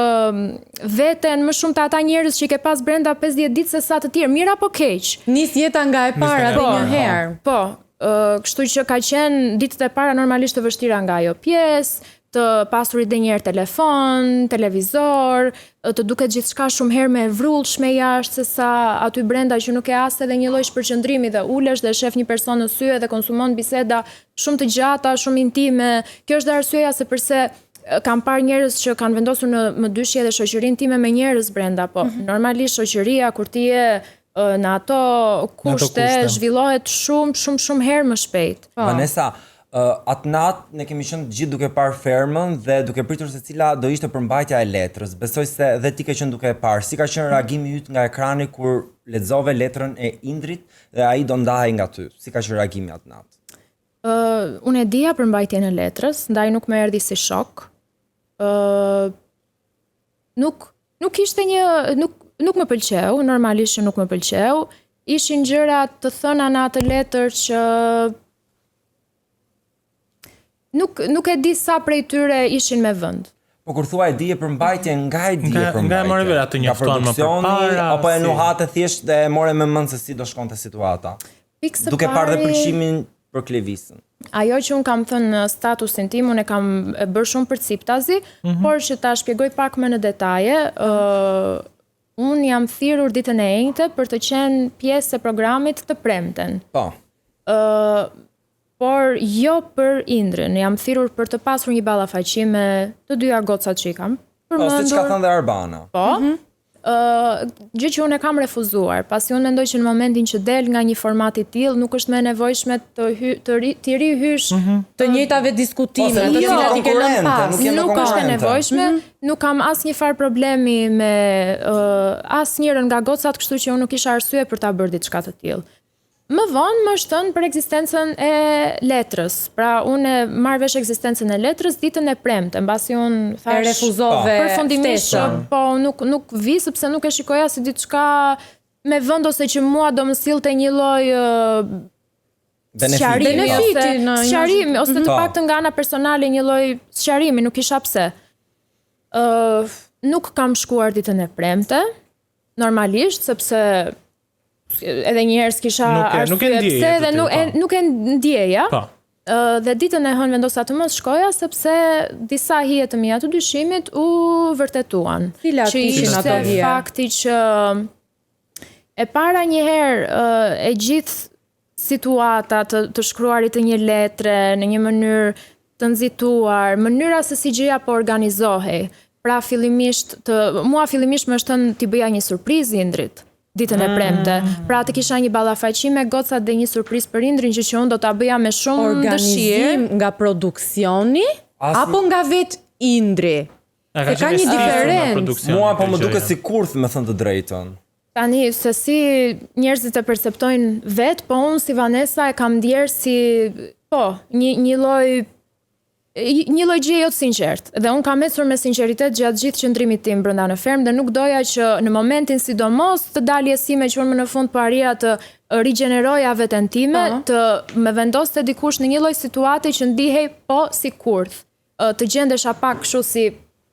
veten më shumë të ata njerëz që i ke pas brenda 50 ditë se sa të tjerë, mirë apo keq. Nis jeta nga e para nga e dhe një para, herë. Po, ë, kështu që ka qenë ditët e para normalisht të vështira nga ajo pjesë, të pasurit dhe një herë telefon, televizor, ë, të duket gjithçka shumë herë më e vrullshme jashtë se sa aty brenda që nuk e as edhe një lloj shpërqendrimi dhe ulesh dhe shef një person në sy edhe konsumon biseda shumë të gjata, shumë intime. Kjo është dhe arsyeja se përse ë, kam parë njerëz që kanë vendosur në mëdyshje dhe shoqërinë time me njerëz brenda, po normalisht shoqëria kur ti je ë, në ato kushte, kushte. zhvillohet shumë shumë shumë herë më shpejt. Vanessa, uh, atë natë ne kemi qenë të gjithë duke parë fermën dhe duke pritur se cila do ishte përmbajtja e letrës. Besoj se dhe ti ke qenë duke e parë. Si ka qenë reagimi yt nga ekrani kur lexove letrën e Indrit dhe ai do ndahej nga ty? Si ka qenë reagimi atë natë? Ë, unë e dija përmbajtjen e letrës, ndaj nuk më erdhi si shok. Ë, nuk nuk ishte një nuk nuk më pëlqeu, normalisht që nuk më pëlqeu. Ishin gjëra të thëna në atë letër që nuk nuk e di sa prej tyre ishin me vend. Po kur thua e dije përmbajtjen, nga e dije Nga- përmbajtjen? nga e more vetë, atë Nga njofton më produksioni, përpara, apo e si? nuhate thjesht dhe e more me mend se si do shkonte situata? Pikë së Duke parë dhe pari- pëlqimin për Klevisën. Ajo që unë kam thënë në statusin tim, unë e kam e bërë shumë përciptazi, por që ta shpjegoj pak më në detaje, ë unë jam thirrur ditën e enjte për të qenë pjesë e programit të premten. Po. Ë por jo për Indrin, jam thirrur për të pasur një ballafaqim me të dyja gocat që i kam Po, siç ka përmendur. thënë dhe Arbana. Po. Ë, gjë që unë e kam refuzuar, pasi unë mendoj që në momentin që del nga një format i tillë, nuk është më e nevojshme të hy, të ri, t'i rihysh Të njëjtave diskutime, Po, se të nuk je më cilat i ke lënë konkurrente, pas. nuk je më Nuk është e konkurrente. nevojshme, nuk kam asnjë farë problemi me uh, asnjërin nga gocat, kështu që unë nuk kisha arsye për ta bërë diçka të tillë. Më vonë më është thënë për ekzistencën e letrës. Pra unë e marr vesh ekzistencën e letrës ditën e premte, mbasi unë E thash refuzove përfundimisht që ftesën. po nuk nuk vi sepse nuk e shikoja si diçka me vend ose që mua do më sillte një lloj ë, Benefit. sqarimi Benefiti ose në sqarimi ose të Po. paktën nga ana personale një lloj sqarimi, nuk kisha pse. Ë nuk kam shkuar ditën e premte, normalisht sepse edhe një herë s'kisha Nuk e- nuk e arsye ndjeje pse të dhe tillë, nuk e, po. nuk e ndjeja. Po. Ë, dhe ditën e hënë vendosa të mos shkoja sepse disa hije të mia të dyshimit u vërtetuan. Cilat që ishin ishte ato hije? fakti që e para një herë ë, e gjithë situata të, të shkruarit të një letre në një mënyrë të nxituar, mënyra se si gjëja po organizohej. Pra fillimisht të mua fillimisht më është thënë ti bëja një surprizë Indrit ditën e premte. Pra të kisha një ballafaqim me gocat dhe një surprizë për Indrin që që unë do ta bëja me shumë dëshirë. Organizim nga produksioni As- apo nga vetë Indri? A Se ka qenë një e stisur nga diferencë. produksioni Mua po kjo më duket gjëja. si kurth, me thënë të drejtën. Tani, se si njerëzit e perceptojnë vetë, po unë si Vanessa e kam ndjerë si, po, një, një lloj një lloj gjëje jo të sinqert. Dhe unë kam ecur me sinqeritet gjatë gjithë qëndrimit tim brenda në fermë dhe nuk doja që në momentin sidomos të daljes sime që unë më në fund po arrija të rigjeneroja veten time, të më vendoste dikush në një lloj situate që ndihej po si kurth. Ë, Të gjendesha pak kështu si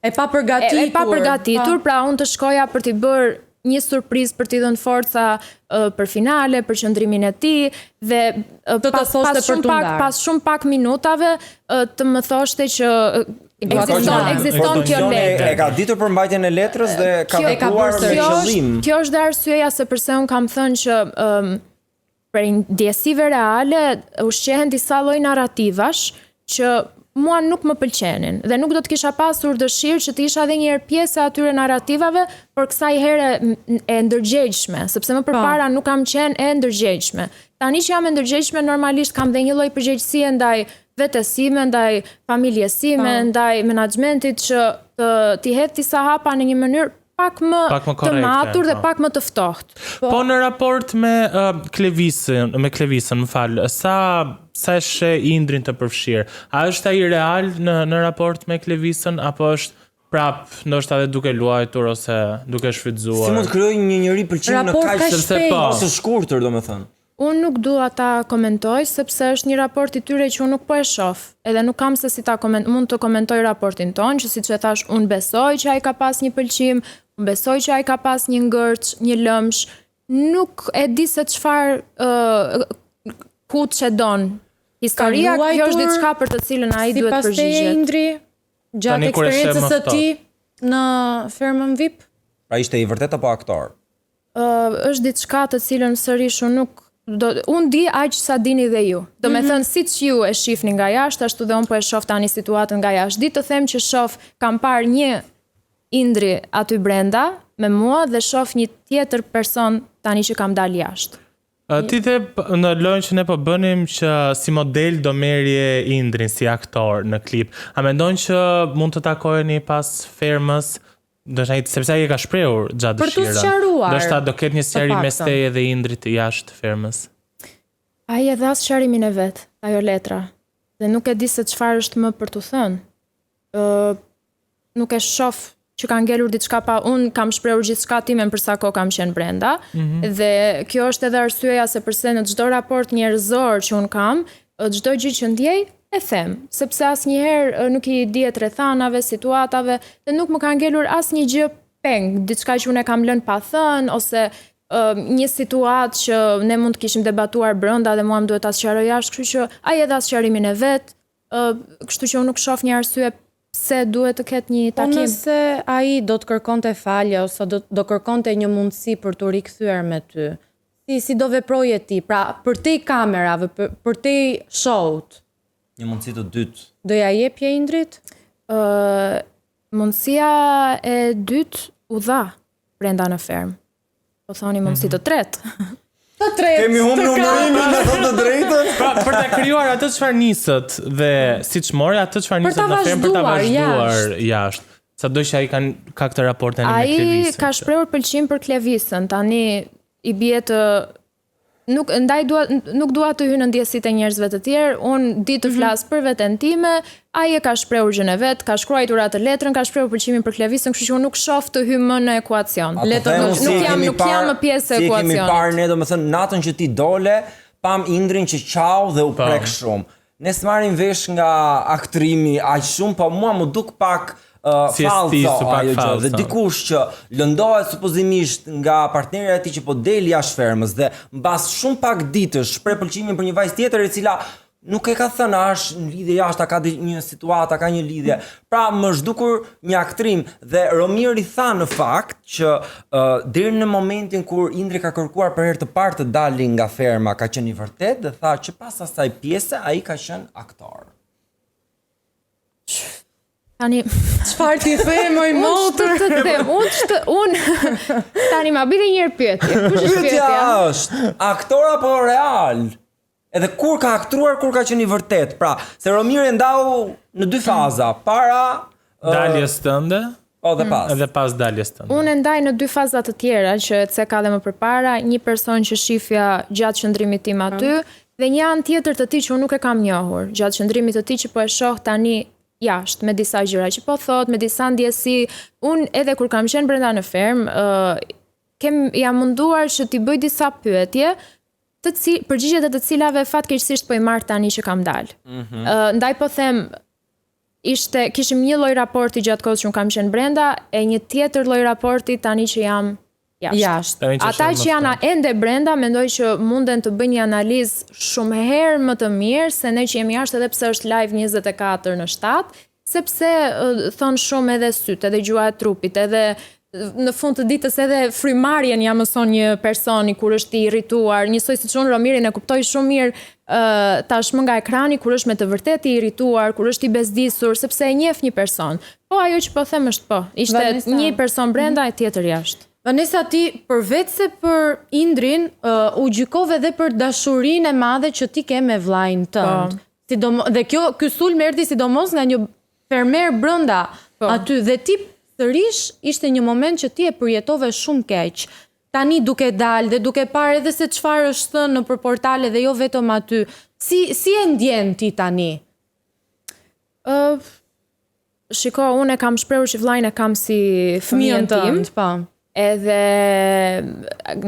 E pa përgatitur. E, e pa përgatitur, pra unë të shkoja për t'i bërë një surprizë për t'i dhënë forca ë, për finale, për qëndrimin e tij dhe ë, Të të pas, thoshte pas për shumë t'u pak ndarë. pas shumë pak minutave ë, të më thoshte që ë, ekziston ndarë. ekziston kjo Produksioni letër. E ka ditur përmbajtjen e letrës dhe ka Kjo- E ka vepruar bërë me Kjo është, qëllim. kjo është dhe arsyeja se përse unë kam thënë që um, prej ndjesive reale ushqehen disa lloj narrativash që mua nuk më pëlqenin dhe nuk do të kisha pasur dëshirë që të isha edhe një herë pjesë e atyre narrativave, por kësaj here m- e ndërgjegjshme, sepse më përpara nuk kam qenë e ndërgjegjshme. Tani që jam e ndërgjegjshme, normalisht kam dhe një lloj përgjegjësie ndaj vetes sime, ndaj familjes sime, ndaj menaxhmentit që të t'i hedh disa hapa në një mënyrë pak më, Pak më të korrekte, matur dhe po. pak më të ftohtë. Po në raport me uh, Klevisën, me Klevisën, më fal, sa sa e sheh Indrin të përfshirë? A është ai real në në raport me Klevisën apo është prap ndoshta edhe duke luajtur ose duke shfrytzuar? Si mund të krijoj një njeri pëlqim në Raport kaq kaq Sepse shpejt. po. së shkurtër, domethënë. Unë nuk dua ta komentoj sepse është një raport i tyre që unë nuk po e shoh. Edhe nuk kam se si ta koment mund të komentoj raportin ton, që siç e thash, unë besoj që ai ka pas një pëlqim, unë besoj që ai ka pas një ngërç, një lëmsh. Nuk e di se çfarë ë ku çedon. Historia Ka kjo është luajtur diçka për të cilën ai duhet Sipas teje përgjigjet. Indri, gjatë Tani kur e sheh eksperiencës më së ftohtë. tij në fermën VIP? Pra ishte i vërtet apo aktor? Ë, është diçka të cilën sërish unë nuk do unë di aq sa dini dhe ju. Do me thënë siç ju e shihni nga jashtë, ashtu dhe unë po e shoh tani situatën nga jashtë. Di të them që shoh kam parë një Indri aty brenda me mua dhe shoh një tjetër person tani që kam dalë jashtë. Uh, Ti the p- në lojën që ne po bënim që si model do merje Indrin si aktor në klip. A mendon që mund të takoheni pas fermës? Ndoshta ai sepse ai e ka shprehur gjatë Për t'u dëshirën. sqaruar, Ndoshta do ketë një sqarim mes paktën. teje dhe Indrit jashtë fermës. Ai e dha sqarimin e vet, ajo letra. Dhe nuk e di se çfarë është më për t'u thënë. Ë nuk e shoh që ka ngelur diçka pa unë kam shprehur gjithçka timen për sa kohë kam qenë brenda. Dhe kjo është edhe arsyeja se përse në çdo raport njerëzor që unë kam, ë, çdo gjë që ndjej e them, sepse asnjëherë ë, nuk i dihet rrethanave, situatave dhe nuk më ka ngelur asnjë gjë peng, diçka që unë e kam lënë pa thënë ose ë, një situatë që ne mund të kishim debatuar brenda dhe mua më duhet ta sqaroj jashtë, kështu që ai e dha sqarimin e vet, ë, kështu që unë nuk shoh një arsye pse duhet të ketë një Po takim. nëse ai do të kërkonte falje ose do, do kërkonte një mundësi për t'u rikthyer me ty, si, si do veproje ti? Pra, përtej kamerave, për, përtej show-t, Një mundësi të dytë. do ja jepje Indrit? Ë, mundësia e dytë u dha. brenda në fermë. Po thoni mundësi të tretë. Të tretë. Kemi humbur të katërt. numërimin, me thënë të drejtën. Pra, për ta krijuar atë çfarë nisët dhe siç mori atë çfarë Për nisët ta në fermë për ta vazhduar vazhduar jashtë. Sado që ai kanë ka këtë raport tani me Ai Klevisën. ka shprehur pëlqim për Klevisën, tani i bie të nuk ndaj dua nuk dua të hy në ndjesitë e njerëzve të tjerë, unë di të flas për veten time, ai e ka shprehur gjën e vet, ka shkruar atë letrën, ka shprehur pëlqimin për Klevisën, kështu që unë nuk shoh të hy më në ekuacion. A po Le të them nuk, unë si nuk e jam kemi nuk jam parë- më pjesë e Si e kemi ekuacionit. parë ne, domethënë natën që ti dole, pam Indrin që qau dhe u prek shumë. Ne s'marrim vesh nga aktrimi aq shumë, po mua më duk pak uh, Si e falso stisur, pak ajo gjë. falso. Dhe dikush që lëndohet supozimisht nga partnerja e tij që po del jashtë fermës dhe mbas shumë pak ditësh shpreh pëlqimin për një vajzë tjetër e cila nuk e ka thënë a është në lidhje jashtë, a ka di- një situatë, a ka një lidhje. Pra më është dukur një aktrim dhe Romiri tha në fakt që uh, deri në momentin kur Indri ka kërkuar për herë të parë të dalin nga ferma, ka qenë i vërtet dhe tha që pas asaj pjese ai ka qenë aktor. Tani Çfarë ti them oj unë motër? ç'të të them, unë ç'të unë tani ma bëj edhe një herë pyetje. Kush është Pyetja pyetja? është, aktor apo real? Edhe kur ka aktruar, kur ka qenë i vërtet. Pra, se Romiri e ndau në dy faza, para ë, daljes tënde po dhe pas. edhe pas daljes tënde. Unë e ndaj në dy faza të tjera që e ceka dhe më përpara, një person që shifja gjatë qëndrimit tim aty dhe një anë tjetër të tij që unë nuk e kam njohur, gjatë qëndrimit të tij që po e shoh tani jashtë me disa gjëra që po thot, me disa ndjesi. Unë edhe kur kam qenë brenda në fermë, ë kem jam munduar që t'i bëj disa pyetje, të ci, përgjigjet e të cilave fatkeqësisht po i marr tani që kam dalë. Ë, ndaj po them ishte kishim një lloj raporti gjatë kohës që unë kam qenë brenda e një tjetër lloj raporti tani që jam jashtë. Jashtë. Tani që Ata është që janë ende brenda mendoj që munden të bëjnë një analizë shumë herë më të mirë se ne që jemi jashtë edhe pse është live 24 në 7, sepse ë, thon shumë edhe sytë, edhe gjuha e trupit, edhe ë, në fund të ditës edhe frymarrjen ja mëson një personi kur është i irrituar, njësoj siç unë Romirin e kuptoj shumë mirë ë tashmë nga ekrani kur është me të vërtetë i irrituar, kur është i bezdisur, sepse e njeh një person. Po ajo që po them është po, ishte Vanessa. një person brenda e tjetër jashtë. Vanessa ti përveç se për Indrin, uh, u gjykove edhe për dashurinë e madhe që ti ke me vllajin tënd. Po. Sidomo, dhe kjo ky sulm erdhi sidomos nga një fermer brenda Po. aty dhe ti sërish ishte një moment që ti e përjetove shumë keq. Tani duke dalë dhe duke parë edhe se çfarë është thënë nëpër portale dhe jo vetëm aty. Si si e ndjen ti tani? Ë shiko, unë e kam shprehur që vllajin e kam si fëmijën tim. tënd, po. Edhe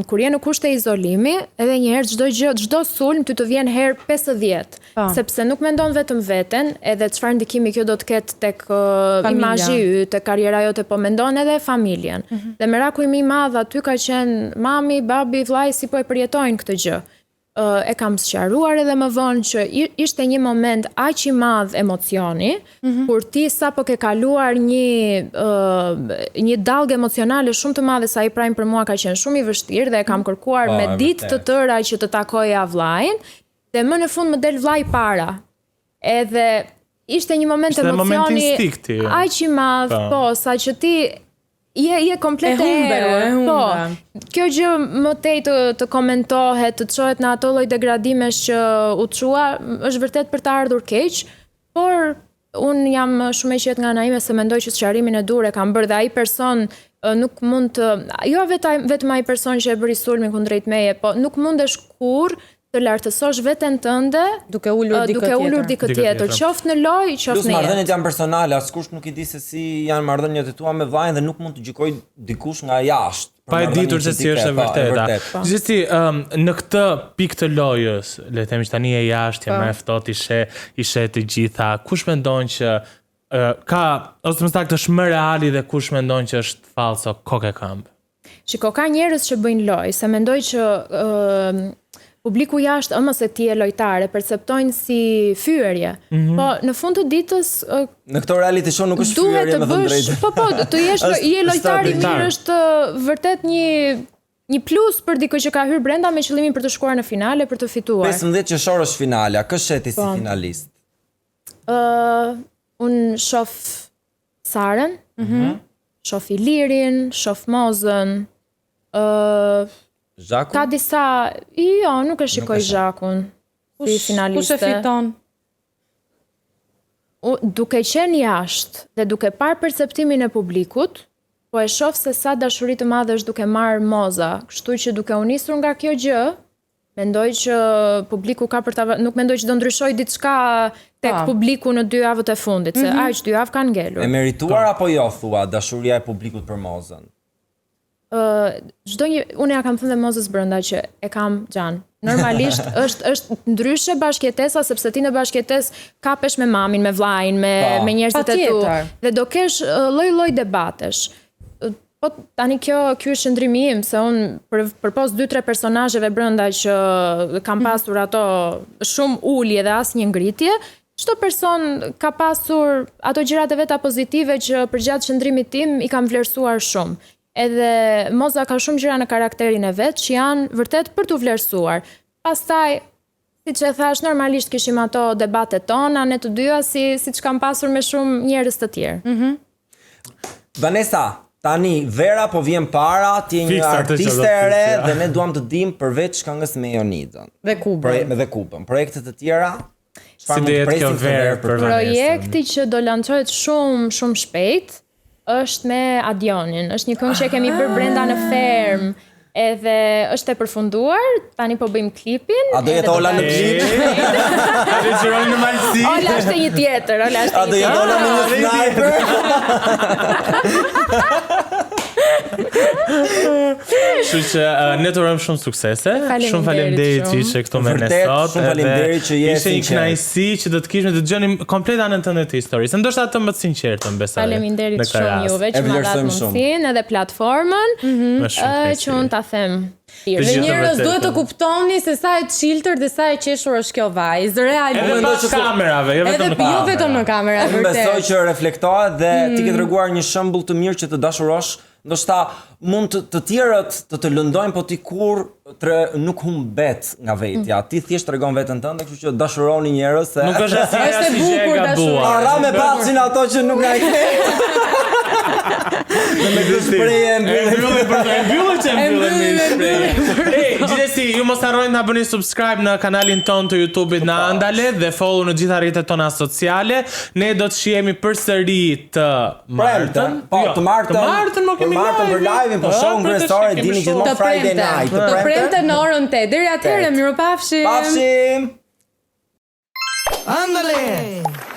kur je në kushte izolimi, edhe një herë çdo gjë, çdo sulm ty të vjen herë 50, Po. sepse nuk mendon vetëm veten, edhe çfarë ndikimi kjo do të ketë tek uh, Familja. imazhi yt, tek karriera jote, po mendon edhe familjen. Dhe meraku im i madh aty ka qenë mami, babi, vllai si po e përjetojnë këtë gjë. Ë, e kam sqaruar edhe më vonë që i- ishte një moment aq i madh emocioni, kur ti sapo ke kaluar një ë, një dallgë emocionale shumë të madhe sa ai prime për mua ka qenë shumë i vështirë dhe e kam kërkuar Po, me e ditë të vërtetë. tëra që të takoja vllajin dhe më në fund më del vllai para. Edhe ishte një moment Ishte moment emocioni instinkti. aq i madh, Po. po, sa që ti je je komplet E humbe, errur. e humbe. Po, kjo gjë më tej të, të komentohet, të çohet në ato lloj degradimesh që u çua, është vërtet për të ardhur keq, por unë jam shumë e qetë nga ana ime se mendoj që sqarimin e dur e kam bërë dhe ai person ë, nuk mund të jo vetëm vetëm ai person që e bëri sulmin kundrejt meje, po nuk mundesh kurrë të lartësosh veten tënde Duke ulur ë, dikë duke ulur tjetër. dikë Dikë tjetër, tjetër. qoftë në lojë, Plus qoftë në jetë. marrëdhëniet janë personale, askush nuk i di se si janë marrëdhëniet e tua me vllajin dhe nuk mund të gjykoj dikush nga jashtë. për Pa e marrëdhënien ditur që se ti si ke, është e po, vërteta. vërtetë. Gjithsesi, um, në këtë pikë të lojës, le të themi që tani je jashtë, je më e ftohtë, i she, i she të gjitha. Kush mendon që uh, ka ose më saktë është më reali dhe kush mendon që është falso kokë e këmbë? Shiko, ka njerëz që bëjnë lojë, se mendoj që ë publiku jashtë, ëmë se ti je lojtar, e perceptojnë si fyerje. Po në fund të ditës ë, Në këto reality show nuk është duhet fyerje të me thënë bësh, drejtën. po po, të jesh Është- je lojtar i është mirë është ë, vërtet një një plus për dikë që ka hyrë brenda me qëllimin për të shkuar në finale për të fituar. 15 qershor është finalja, kë sheti si Po. finalist? Ë unë shoh Sarën. Mhm. Shof Ilirin, shof Mozën. Ë Zhaku? ka disa, jo, nuk e shikoj e sheh. Zhakun si finaliste. Kush e fiton? U, duke qenë jashtë dhe duke parë perceptimin e publikut, po e shoh se sa dashuri të madhe është duke marrë Moza, kështu që duke u nisur nga kjo gjë, mendoj që publiku ka për ta nuk mendoj që do ndryshoj diçka tek Po. publiku në dy javët e fundit, se aq dy javë kanë ngelur. E merituar apo jo thua dashuria e publikut për Mozën? Ë, çdo një unë ja kam thënë dhe Mozës brenda që e kam xhan. Normalisht është është ndryshe bashkëjetesa sepse ti në bashkëjetesë kapesh me mamin, me vllajin, me Po. me njerëzit e tu Patjetër. dhe do kesh ë, lloj-lloj debatesh. Ë, Po tani kjo ky është qëndrimi im se unë për përpos 2-3 personazheve brenda që kam pasur ato shumë ulje dhe asnjë ngritje, çdo person ka pasur ato gjërat e veta pozitive që përgjatë qëndrimit tim i kam vlerësuar shumë. Edhe Moza ka shumë gjëra në karakterin e vet që janë vërtet për t'u vlerësuar. Pastaj siç e thash, normalisht kishim ato debatet tona, ne të dyja si siç kam pasur me shumë njerëz të tjerë. Vanessa, tani vera po vjen para, ti je një Fiks atë që do artiste e re të pyesja. dhe ne duam të dim përveç këngës me Jonidën. Dhe Kubën. Proje dhe Kubën. Projekte të tjera? Çfarë Si mund do të jetë kjo presim këtë verë verë për për ty? Vanesën? Projekti që do lançohet shumë shumë shpejt është me Adionin. Është një këngë që e kemi bërë brenda në fermë. Edhe është e përfunduar, tani po bëjmë klipin. A do edhe jetë Ola në dalë klip? A do xhironi në Malsi? Ola është e një tjetër, Ola është A e do një jetë tjetër. Ola me një sniper? Kështu që uh, ne të urojmë shumë suksese. Faleminderit Shumë faleminderit që shumë. ishe këtu me ne Vërtet, sot. shumë edhe faleminderit që je Ishte një sinqert. kënaqësi që do të kishim të dëgjonim komplet anën tënde të historisë. Ndoshta atë më të sinqertën besoj. Faleminderit në këtë shumë rast. juve E që ma dhatë vlerësojmë shumë. mundësinë edhe platformën, Me shumë ë, kënaqësi. që unë ta them. Të Dhe gjithë njerëz vërtetën. duhet të kuptoni se sa e çiltër dhe sa e qeshur është kjo vajzë, realisht. Edhe pas kamerave, jo vetëm Edhe në kamera. jo vetëm në kamera, Unë besoj vërtet. që reflektohet dhe ti ke treguar një shembull të mirë që të dashurosh, ndoshta mund të, të tjerët të të lëndojnë, po ti kur tre, nuk humbet nga vetja. Ti thjesht tregon veten tënde, kështu që dashuroni njerëz se Nuk është asnjëherë Është e asnjë gjë e bukur gabuar. Ara me pacin ato që nuk na i Dhe me këtë shprehje e E mbyllim. mbyllim për e mbyllim që e mbyllim me E shprehje. Ej, gjithsesi, ju mos harroni ta bëni subscribe në kanalin ton të YouTube-it në Andale dhe follow në gjitha rrjetet tona sociale. Ne do të shihemi përsëri të martën. Premten, po, Jo, të martën. Të martën mo kemi Të martën për live-in, po Ah, show për të kryesore kemi dini show. gjithmonë Të Friday premten, night. të premten në orën 8. Deri atëherë, mirupafshim. Pafshim. Andale!